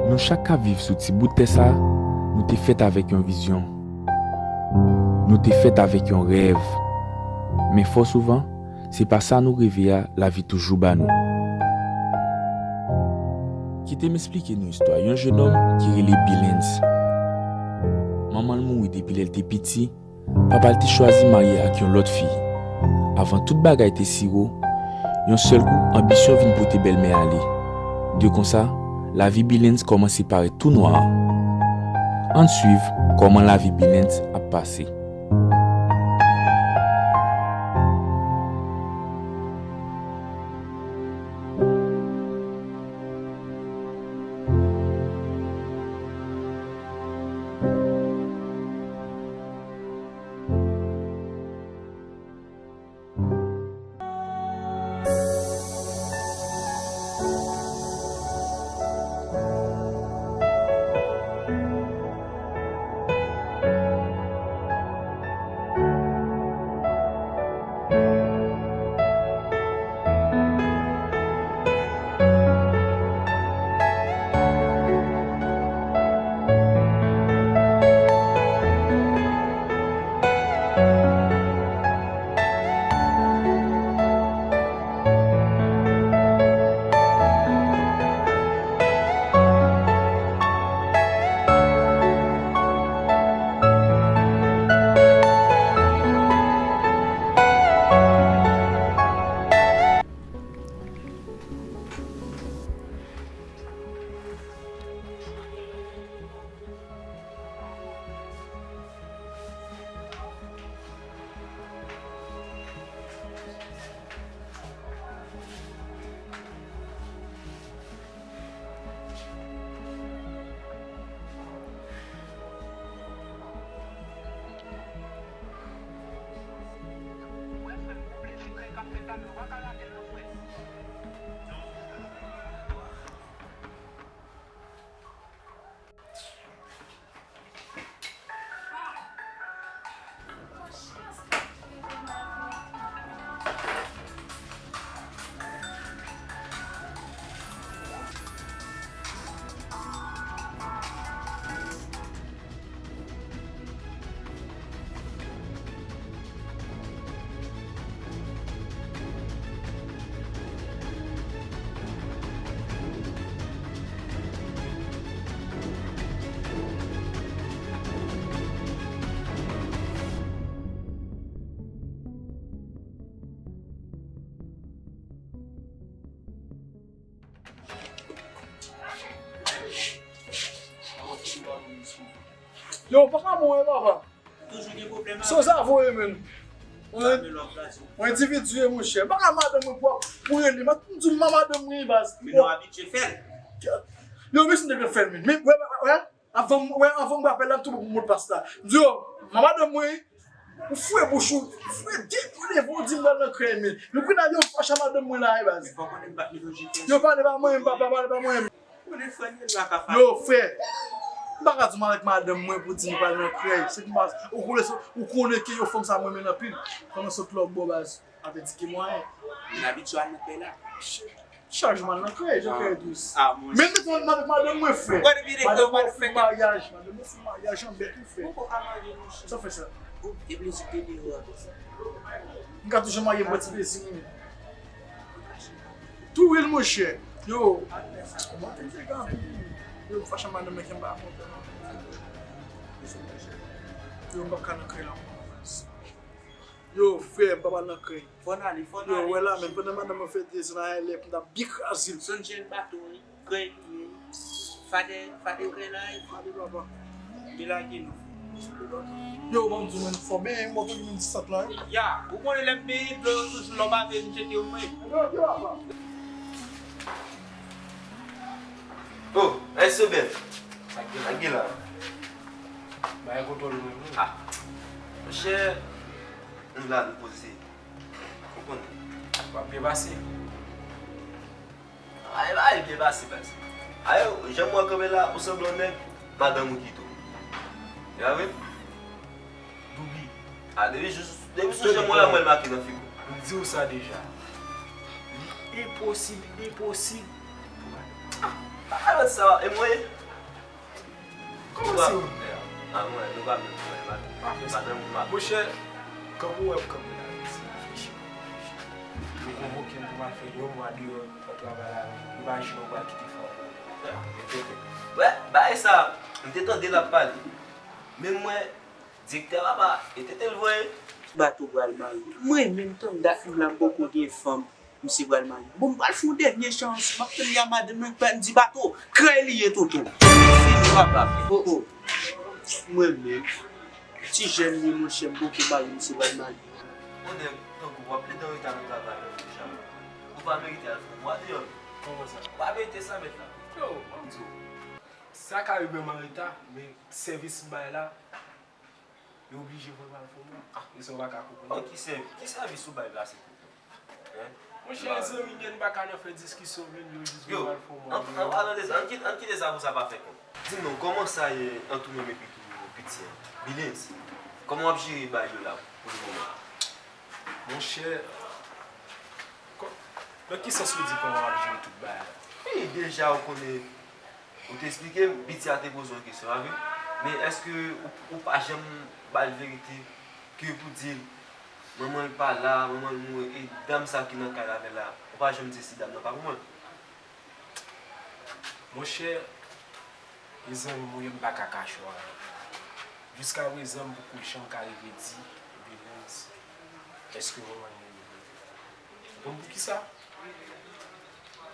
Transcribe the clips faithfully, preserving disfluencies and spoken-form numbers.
Nou chak k ap viv sou ti bout tè sa a, nou te fèt avèk yon vizyon. Nou te fèt avèk yon rèv. Men fò souvan, se pa sa nou reve a lavi toujou ba nou. Kite m esplike nou istwa yon jennonm ki rele Billens. Manman l mouri depi lè l te piti, papa l te chwazi marye ak yon lòt fi. Avan tout bagay te siwo, yon sèl kou, anbisyon vin pote bèlmè ale. De konsa, lavi Billens kòmanse parèt tou nwa. Ann swiv kòman lavi Billens ap pase. Yo, pa ka bon, wi, papa. Toujou gen pwoblèm. Sa sa voye, menm. Yon endividi, wi, monchè. Pa ka madanm mwen pou, pou rele. M di w, madanm mwen, baz. Men nou abitye fè l. Yo, men si m te fè l, men. Men, wè, wè, wè. Avan, wè, avan m rapèl la, m tou bon pou modpas la. M di yo, madanm mwen, ou fouye bouch ou, ou fouye de pwen devan, ou di m pral nan krèy, men. Men kounye a, yo fache a madanm mwen la, wi, baz. Men fò konnen m pa t menm jan fè. Yo pale pa mwen, papa, pale pa mwen. Konnen frè m yo pa ka fè. Yo, frè, m pa ka di m avèk madanm mwen pou di nou pral nan krèy. Se ki baz, ou konnen, ou konnen ke yo fanm sa mwen renmen anpil. Fanm nan sot lòt bò, baz. Avèk ti ki mwayen. Vin abitye al nan kay la. Chak jou m al nan kay, jan kay dous. Ah, mon chè. Men m te konn avèk madanm mwen, frè. Wè, depi lè madanm mwen fè maryaj. Madanm mwen fè maryaj, jan bèt ou fè. Ou poko ka manje, mon chè. Sa fè sa. Ou te plezi te deyò a. M ka toujou marye m pran ti plezi m. Tou wil, mon chè. Yo. Mwen te fè gade. Yo, m fache madanm mwen ke m pa kontan. Yo, m p ap ka nan kay la ankò. Yo, frè, m pa pral nan krèy. Fò n ale, fò n ale. Yo, wè la, men pandan madanm mwen fè dezan a lè pou m ta byen kraze l. Sonje n bato, wi. Krèy, wi. Fade, fade krèy la, wi. Fade, papa. Delage nou. Yo, ban m di w, men fò benyen, m wè w toujou menm ti sant la, wi. Ya, ou konnen lè m benyen dlo yo toujou lè w pa vle m jete yo mwen. Yo, yo, papa. Oh, hey, Sebèl. Sa k gen la? Sa k gen la? Bagay kontwòl ou menm, wi. Ah. Monchè, nou la, nou poze. Ou konn. W ap byen pase. Ay, ay, byen pase, baz. Ay, jan m wè w kanpe la, ou sanble yon nèg, madanm ou kite w. E pa vre? Doubi. A, depi jou, depi sou je mwen la, mwen make nan figi w. M di w sa deja. Li enposib, li enposib. Ah, pa lòt sa, e mwen, Kòman se ou? Ah, mwen, nou pa menm, mwen, pa, pa nan moun m ap. Monchè, kanpe w wè m kanpe la, se reflechi, reflechi. Yo konvoke m pou m al fè yon mwa deyò, nan travay la, imajine w pral kite fanmi w. Wè, bagay sa, m te tande l ap pale. Men mwen, direktè papa, e tete l voye. Bato pral marye. Mwen menm, tann dat menm la, m poko gen fanm. Misye pral marye. Bon, m pral fè yon dènye chans. M ap tann li a madanm nan, m di Bato, krèy li ye, tonton. Fini, papa. Oh, oh. Mwen menm, ti jèn li, monchè, m poko marye, misye pral marye. Yon nèg tankou w ap plede an reta nan travay la, deja. Ou pa merite al fè yon mwa deyò, non. Kòman sa? Ou pa merite sa, mèt la. Yo, ban m di w. Sa ka rive m an reta, men sèvis m bay la, yo oblije voye m al fè yon mwa. Ah, e sa w pa ka konprann. Bon, ki sèv-, ki sèvis ou bay la, silvouplè? Hein? Monchè, zanmi, gen pa ka nan fè diskisyon, men yo jis voye m al fè yon mwa. Yo, an, an palan de sa, ann kit-, ann kite sa pou sa pa fè kont. Di m non, kòman sa ye ant ou menm epi tou piti an? Billens, kòman w ap jere bagay yo la pou lemoman? Monchè, kò-, nan ki sans ou di kòman w ap jere tout bagay la? Wi, deja ou konnen, ou te eksplike m, piti a te poze yon kesyon, pa vre? Men èske ou, ou pa janm ba l verite ke pou di l, manman l pa la, manman l mouri, e dam sa ki nan kay la avè l la, ou pa janm di si dam nan pa pou mwen? Monchè, e zanmi m ou ye, m pa ka kache w anyen. Jiskaprezan, m poko janm ka rive di Billens, èske manman l mouri vre? Ou konn poukisa?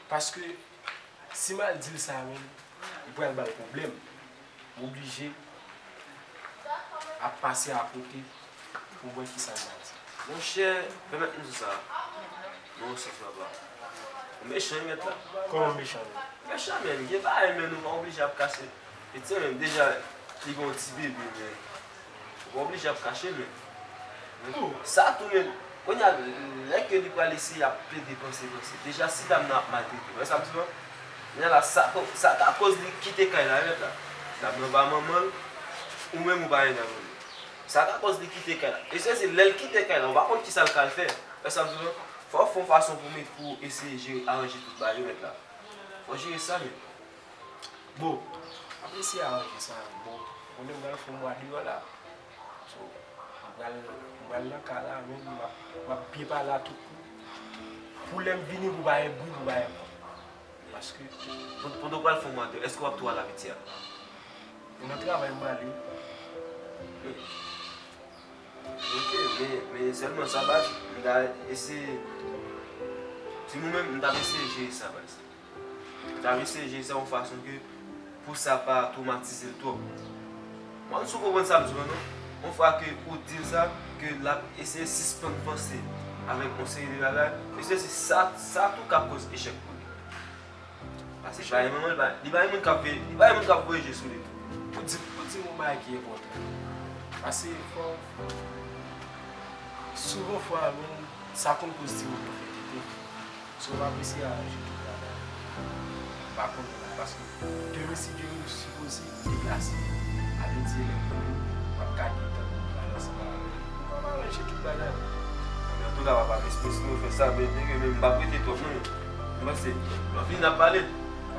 Paske si m al di l sa menm, li pral ba l pwoblèm. M oblije ap pase akote pou m wè kisa l va di. Monchè, pèmèt m di w sa. Nan yon sans, papa. Ou mechan wi, mèt la. Kòman m mechan? Mechan, men, gen bagay, men, ou pa oblije ap kache. Piti an menm, deja, li gen yon ti bebe, men, ou pa oblije ap kache, men. Men, sa tou, men, kounye a, lè ke li pral eseye ap plede panse, panse. Deja, si dam nan ap maltrete, wè sa m di w? Kounye a la, sa, sa ka koz li kite kay la, wi, mèt la. Dam nan pa manman l, ou menm ou pa gen dam nan. Sa ka koz li kite kay la. E se, se lè l kite kay la, ou pa konn kisa l ka al fè. Wè sa m di w? Fò w fè yon fason pou met, pou eseye jere, aranje tout bagay yo, mèt la. Fò w jere sa, men. Bon, m ap eseye aranje sa, men bon, konnen m pral fè yon mwa deyò la. So, m pral, m pral nan kay la, men m ap, m ap byen pale a tout moun. Pou lè m vini, pou pa gen bri, pou pa gen kont. Paske, pandan w pral fè yon mwa deyò, èske w ap tou al avè piti a? E nan travay m prale. Ok, men, men sèlman sa, baz, m ta eseye, si mwen menm, m t ap eseye jere sa, baz. M t ap eseye jere sa yon fason ke pou sa pa twomatize l twòp. Mwen, si w konprann sa m di w lan, non? Yon fwa ke ou di l sa, ke l ap eseye sispann panse avèk yon seri de bagay, mesye, se sa, sa tou ka koz echèk pou li. Paske li pa gen manman, li pa, li pa gen moun k ap veye, li pa gen moun k ap voye je sou li tou. Pou di, pou di yon bagay ki enpòtan. Paske fò, souvan fwa menm, sa konn koz timoun yo fè tete. So, m ap eseye aranje tout bagay. M pa konnen, paske demen, si Dye vle, m sipoze deplase. Ale di elèv mwen yo, m ap ka gentan pale ansanm avè yo. M ap aranje tout bagay. Antouka, papa, mèsi, mèsi nou fè sa, men, men, men, m p ap rete twòp, non. M panse, lè w fini, n ap pale.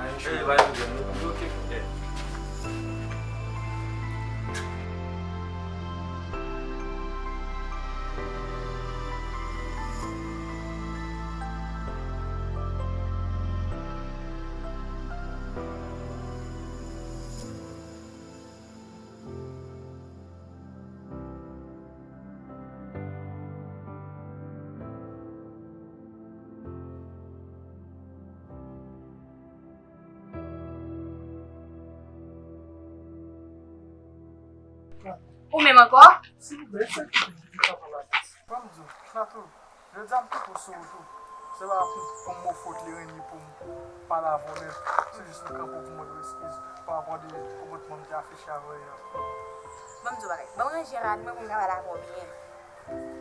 Pa gen pwoblèm, non. Ok, frè. Ou menm ankò? Silvouplè, sa ki pou di papa la? Ban m di w, Chantou, jodi a m pito sou wout ou. Se pa pou, pou m ofri w kleren ni pou m pale avè w, men se jis m kanpe w pou m mande w eskiz pa rapò de konpòtman m te afiche avè w yè. Ban m di w bagay. Ban m ranje rad mwen pou m ka pale avè w byen.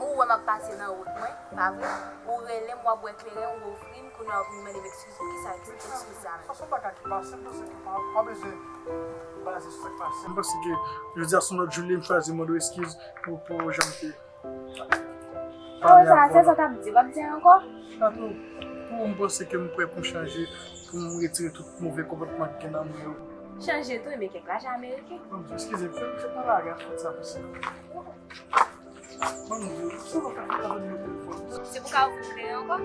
Ou wè m ap pase nan wout mwen, pa vre? Ou rele m, w ap bwè kleren, ou ofri m, kounye a w ap vin mande m eskiz. Poukisa eskiz sa menm? Sa se yon bagay ki pase, m panse ke pa, pa bezwen baze sou sa k pase. M panse ke jodi a se yon lòt jou li, m chwazi mande w eskiz pou, pou jan m te pale avè w. Sa, se sa w t ap di, w ap di ankò? Tatou, pou m panse ke m prè pou m chanje, pou m retire tout move konpòtman ki gen nan mwen yo. Chanje tou, men kèk lajan ameriken. Bon, eskize m, fè m fè nan lari a fòt sa pou sa. Bon, sa w ka fè avè m nan telefòn? Se pou ka ouvri kleren ankò?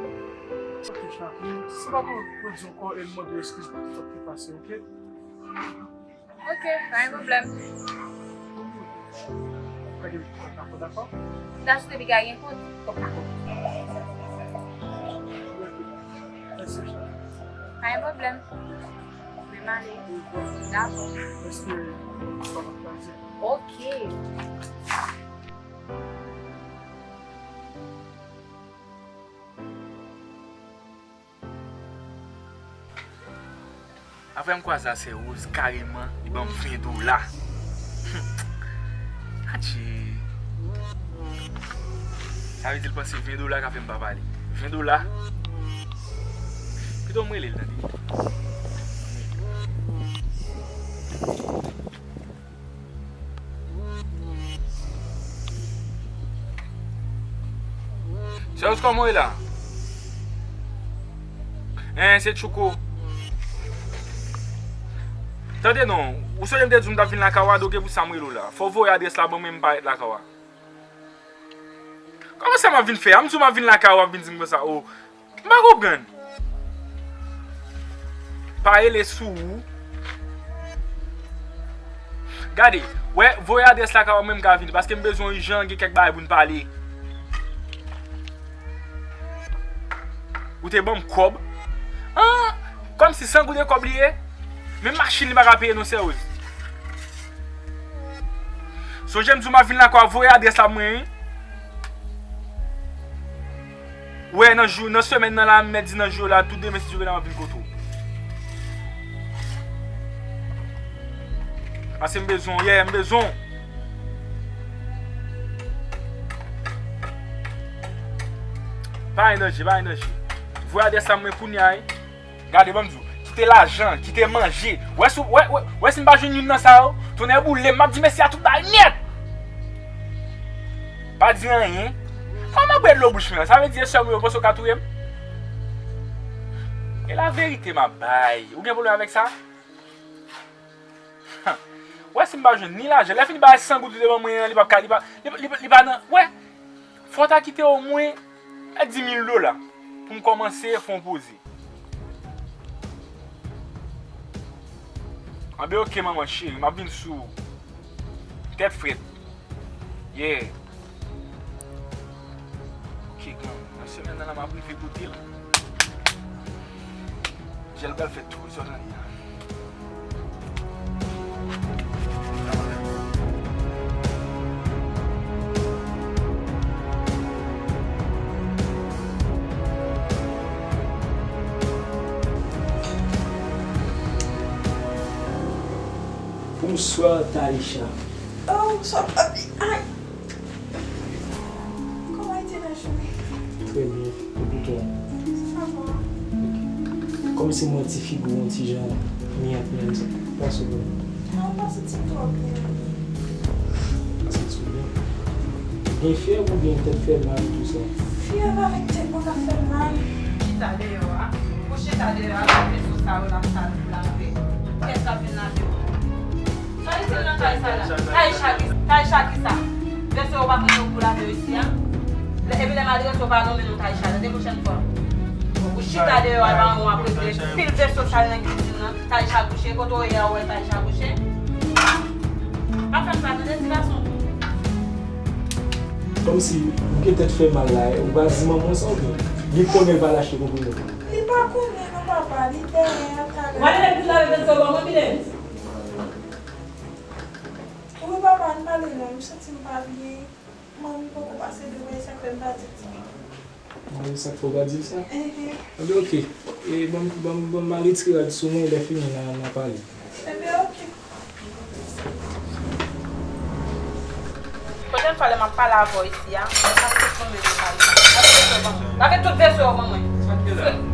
Ok, Chapin, se pa pou mwen di ankò e mande eskiz pou tout sa ki pase, ok? Ok, pa gen pwoblèm. Gade, dakò, dakò? M ta swete piga gen kont. Ok, dakò. Mèsi, Chapin. Pa gen pwoblèm. Men m ale. Dakò. Èske sa va pase? Ok. Apre m kwaze a sè Rose, kareman, li ban m ven dola. Atchi. Sa vle di l panse ven dola ka fè m pa pale. Ven dola. Pito m rele l, tande. Sè Rose, kòman w ye la? Hein, se Tchouko. Tande non, ou sonje m te di w m t ap vin lakay w a, donk e pou sa m rele w la. Fò w voye adrès la ban mwen, m parèt lakay w a. Kòman sa m ap vin fè a? M di w m ap vin lakay ou, w ap vin di m konsa, o. M pa konprann. Pa rele sou ou. Gade, wè, voye adrès lakay ou, mwen m ka vini, paske m bezwen w ijan, gen kèk bagay pou n pale. Ou te ban m kòb. An, kòmsi san goud e kòb li ye. Menm machin li pa ka peye non, sè Rose. Sonje m di w m ap vin lakay ou, voye adrès la mwen, wi. Wè, nan jou, nan semèn nan la, m mèt di nan jou la, tout demen, si Dye vle, m ap vin kote w. Paske m bezwen w, yeah, m bezwen w. Pa gen danje, pa gen danje. Voye adrès la mwen kounye a, wi. Gade, ban m di w, kite lajan, kite manje. Wè si, wè, wè, wè si m pa jwenn youn nan sa yo, tonnè boule m, m ap di mesye a tout bagay nèt. Pa di anyen. Kòman bwè dlo bouch mwen? Sa vle di e sè mwen yo panse w ka touye m? E laverite m ap bay. Ou gen pwoblèm avèk sa? Wè si m pa jwenn ni lajan. Lè fini bagay san goud li te ban mwen an, li p ap ka, li pa, li, li, li pa nan, wè. Fò w ta kite omwen, e, di mil dola pou m kòmanse fè yon poze. Anben, ok, manman cheri, m ap vin sou ou. Tèt frèt. Yeah. Ok, gran. Nan semèn nan, m ap rive kote l. Jèl pral fè tou, sa w tande a. Bonswa, Taïcha. Oh, bonswa, papi. Ay. Kòman w te la jounen? Trè byen. E pou twa? Sa va. Ok. Kòmsi m wè ti figi w yon ti jan miyòt menm, sa k pase w menm? Non, m pa santi m twò byen. Pa santi w byen? Ou gen fyèv oubyen tèt fè mal, tou sa? Fyèv avèk tèt mwen k ap fè m mal. Chita deyò a. Ou chita deyò a, lave sou sa yo l ap sal pou lave. Kiyès k ap vin lave pou ou? Sa li di nan kay sa la? Taïcha ki, Taïcha ki sa? Veso yo pa konn yo pou lave yo isi a? Lè, epi lè m adrese w pa nonmen non Taïcha, tande pwochèn fwa. Ou chita deyò a, pa yon w ap regle pil veso sal nan kizin nan. Taïcha kouche, kote w ye a, ou wè Taïcha kouche? Pa fè m sa, tande ti gason. Kòmsi ou gen tèt fè mal la, ou pa di manman w sa oubyen? Li konnen l pa lache konprann ou. Li pa konnen non, papa, li dèyè a talè. Wale nèg vin lave veso ban mwen, Bilens. Wi, papa, ann pale non, m santi m pa byen. Manmi poko pase demen, sa k fè m pa di l sa. Manmi, sa k fè w pa di l sa? Enhen. Enben, ok. E, ban m, ban m, ban m al retire rad sou mwen, lè fini, n a, n a pale. Enben, ok. Pwochèn fwa lè m ap pale avè w isi a, m ap tout tonbe nan kay sa. Lave tout veso yo ban mwen. Lave tout veso yo ban mwen.